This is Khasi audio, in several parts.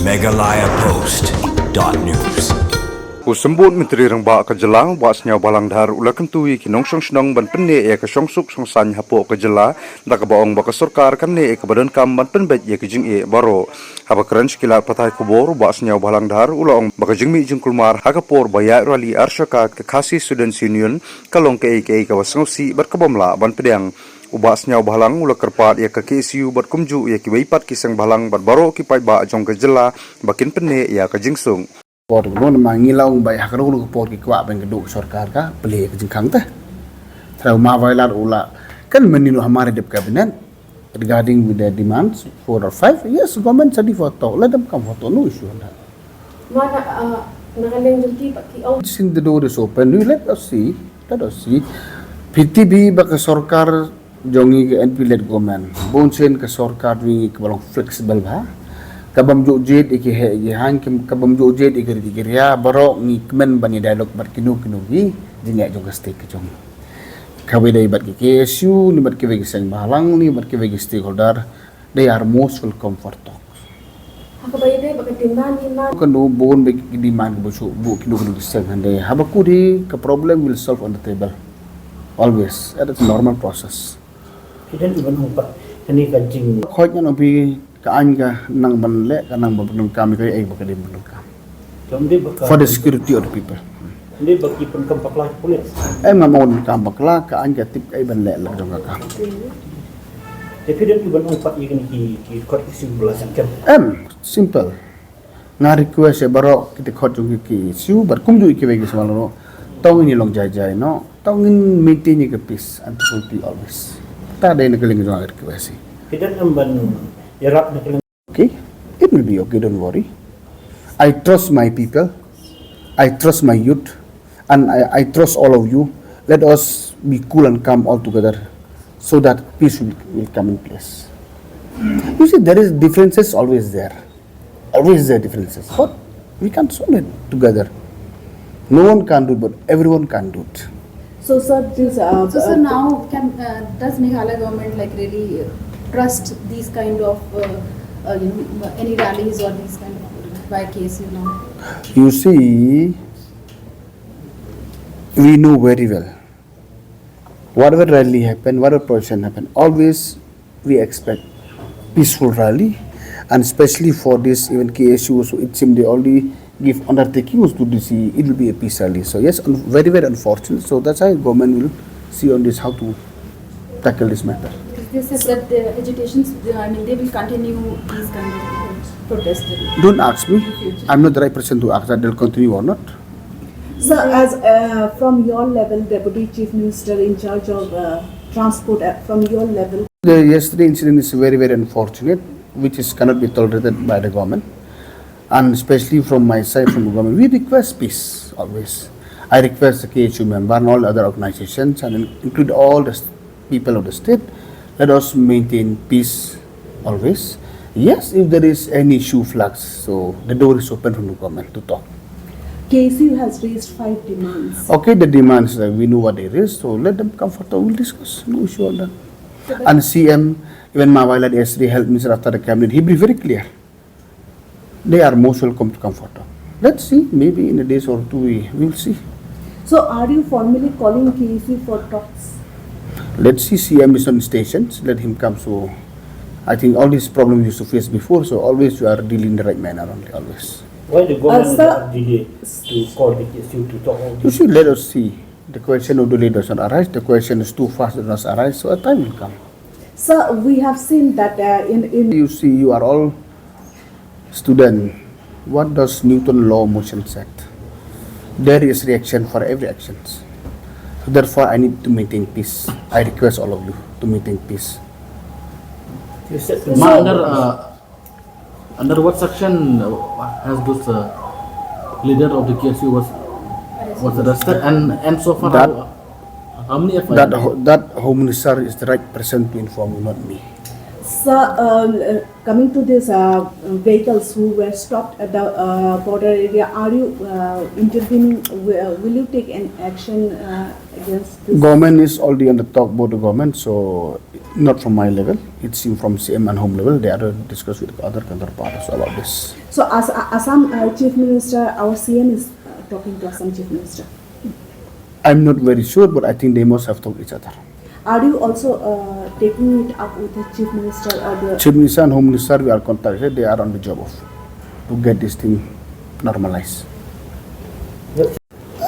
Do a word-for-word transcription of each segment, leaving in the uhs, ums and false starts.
Meghalaya Post dot news. U Symbud Myntri Rangbah ka jylla, Bah Sniawbhalang Dhar, u la kyntu ïa ki nongshong shnong ban pynneh ïa ka shongsuk shongsaiñ hapoh ka jylla, da kaba ong ba ka sorkar kan neh ïa kaba donkam ban pynbeit ïa ka jingeh baroh. Haba kren sha ki lad pathai khubor, Bah Sniawbhalang Dhar u la ong ba ka jingmih jingkulmar ha ka por ba ïaid rally arshaka ka Khasi Students Union ka long kaei kaei kaba sngewsih bad kabym lah ban pdiang. U Bah Sniawbhalang u la kyrpad ïa ka K S U bad kumjuh ïa kiwei pat ki seng bhalang bad baroh ki paidbah jong ka jylla ba kin pynneh ïa ka jingsuk. Por ruh namar ngi la ong ba ha ka ruh ka por ki kwah ban ka duh sorkar ka plie ka jingkhang te. Trai u ma Wailadmiki u la kan mynnin u hamar dep cabinet regarding with the demands four or five. Yes, government study for talk. Let them come for talk. No issue on that. Mana, uh, na ka liang jong ki ba ki ong. Since the door is open, we let us see. Let us see. Pyrthei ba ka sorkar jong ngi ka N P led government, bun sien ka sorkar jong ngi kaba long flexible bha, kabym juh jied ïa ki heh ïa ki haiñ, kabym juh jied ïa ki ri ïa ki ria, baroh ngi kmen ban ïa dialogue bad kino kino ki jingeh jong ka state ka jong ngi. Kawei dei bad ki K S U, ne bad kiwei ki seng bhalang, ne bad kiwei ki stakeholder, they are most welcome for talks. Ha kaba ïadei bad ka demand hi na. Kan u bun bad ki demand kiba shu buh kino kino ki seng hynrei haba kut hi ka problem will solve on the table. Always. That is a normal process. Ki don ki ban ong pat kane ka jing. Khot ngan ong phi ka aiñ ka nang ban leh, ka nang ban pyndonkam, ka ei ba ka dei ban pyndonkam. Jong dei ba ka. For the security of the people. Dei ba ki pyndonkam bakla ki pulit. Em, ngam ong pyndonkam bakla, ka aiñ ka tip ka ei ban leh la jong ka kam. Te phi don ki ban ong pat ïa kane ki, ki kot ki sim bla sengkem. Em, simple. Nga request ïa baroh kita kot jong ki K S U bad kumjuh ïa kiwei ki seng bhalang ruh. To ngin ïa long jai jai noh. To ngin maintain ïa ka peace and tranquility always. Kata dei na ka liang jong nga ka request hi. Ki don em ban ïarap na ka liang. Okay, it will be okay, don't worry. I trust my people. I trust my youth. And I, I trust all of you. Let us be cool and calm all together so that peace will, will come in place. You see, there is differences always there. Always there differences. But we can solve it together. No one can do it, but everyone can do it. So, sir, this, uh, So, sir, uh, now can, uh, does Meghalaya government, like, really, uh, trust these kind of, uh, uh, you know, any rallies or these kind of by K S U now? You see, we know very well. Whatever rally happen, whatever procession happen, always we expect peaceful rally, and especially for this, even K S U also, it seems they already give undertakings to D C, it will be a peace rally. So yes, un-, very, very unfortunate. So that's why government will see on this how to tackle this matter. They said that the agitations, uh, I mean, they will continue these kind of protests. Don't ask me. I'm not the right person to ask that they'll continue or not. Sir, as, uh, from your level, Deputy Chief Minister in charge of, uh, transport, uh, from your level. The yesterday incident is very, very unfortunate, which is cannot be tolerated by the government, and especially from my side, from the government. We request peace always. I request the K S U member and all other organizations, and in-, include all the s-, people of the state, let us maintain peace always. Yes, if there is any issue flags, so the door is open from the government to talk. K S U has raised five demands. Okay, the demands, uh, we know what it is, so let them come for talk, we'll discuss. No issue on that. And C M, even Ma Wailadmiki, the health minister after the cabinet, he be very clear. They are most welcome to come for talk. Let's see, maybe in a day or two we will see. So are you formally calling K S U for talks? Let's see, C M is on stations, let him come. So I think all these problems we used to face before, so always you are dealing the right manner only, always. Why the government, uh, sir, delay to call the K S U to talk all this? You see, let us see. The question of delay does not arise. The question is too fast does not arise. So a time will come. Sir, we have seen that, uh, in, in You see, you are all student. What does Newton law of motion said? There is reaction for every actions. So therefore, I need to maintain peace. I request all of you to maintain peace. You said to Ma, under, uh, under what section, uh, has this, uh, leader of the K S U was, was arrested, and, and so far, that, how, how many F I R? That ho-, that Home Minister is the right person to inform you, not me. Sir, uh, coming to this, uh, vehicles who were stopped at the, uh, border area, are you, uh, intervening? Wi-, uh, will you take an action, uh, against this? Government is already on the talk about the government, so Not from my level. It's from C M and home level. They are to discuss with other counterparts about this. So as Assam uh, Chief Minister, our C M is uh, talking to Assam Chief Minister. I'm not very sure, but I think they must have talked each other. Are you also uh, taking it up with the Chief Minister or the Chief Minister and Home Minister, we are contacted. They are on the job of to get this thing normalized.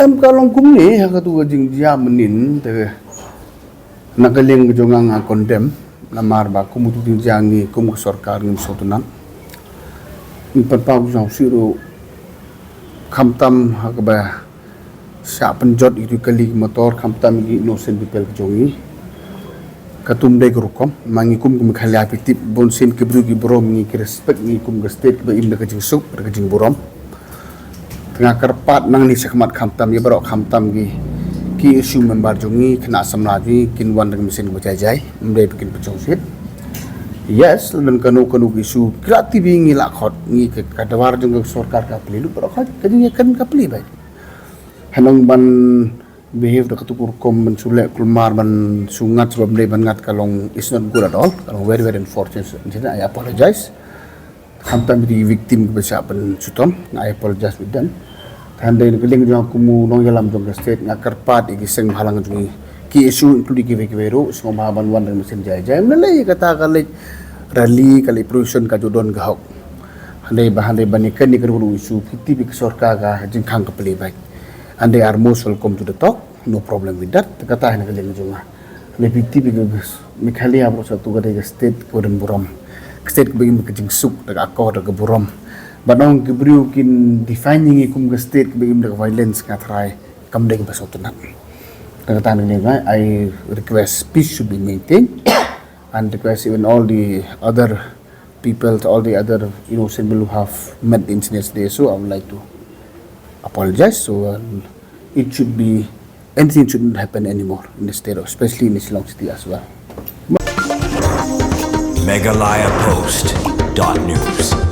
Em ka long kumne ha ka tu ka jingjia mynnin te na ka liang ka jong nga nga condemn namar ba kum tu jingjia ngi kum ka sorkar ngi sngewtynnat. Ngi pat pa ku jong siru khamtam ha ka ba sa pynjot itu kali motor khamtam ngi innocent people ka jong ngi. Ka tum dei ka rukom ma ngi kum kum khalia pitip bon sim ki bru ki brom ngi ki respect ngi kum ka state ka ba im da ka jingsuk da ka jingburom. Nga kyrpad nang ni sakmat khamtam ya barok khamtam ki ki issue member jong ngi kena samla ki kin wan dang mesin ba jai jai mdei bikin pechong sit. Yes, ladan kanu kanu ki issue kila tibi ngi la khot ngi ke kadawar jong ka sorkar ka pli lu barok ka jing ya kan ka pli bai. Hanong ban behave da katu ka rukom ban sulek kulmar ban sungat sebab mdei ban ngat ka long is not good at all. Ka long very very unfortunate incident. I apologize. Khamtam iti victim ki ba sha ban sutom, I apologize with them. Than dei ka liang jong kumu nong yalam jong ka state nga kyrpad iki seng bahalang jong ki issue including ki veki veru sngom ha ban wan dang mesin jai jai mnalei kata ka lek rally ka lek production ka jodon ka hok. Handai ba handai ban ikan ikan ru issue kiti bi sorkar ka jingkhang ka peli bai. And they are most welcome to the talk, no problem with that. Kata hina ka liang jong nga. Lebih tibi ka Meghalaya bro satu ka dei ka state ka wadon burom. Ka state ka bagi ka jingsuk da ka akor da ka burom. Ba nong ki brio kin define ngi kum ka state ka bagi da ka violence nga try kam dei ka basau tenat. Kata hina ka liang I request peace should be maintained and request even all the other people, all the other innocent people who have met the incidents there. So I would like to apologize. So um, it should be anything shouldn't happen anymore in the state, of, especially in Shillong city as well. Meghalaya Post dot news.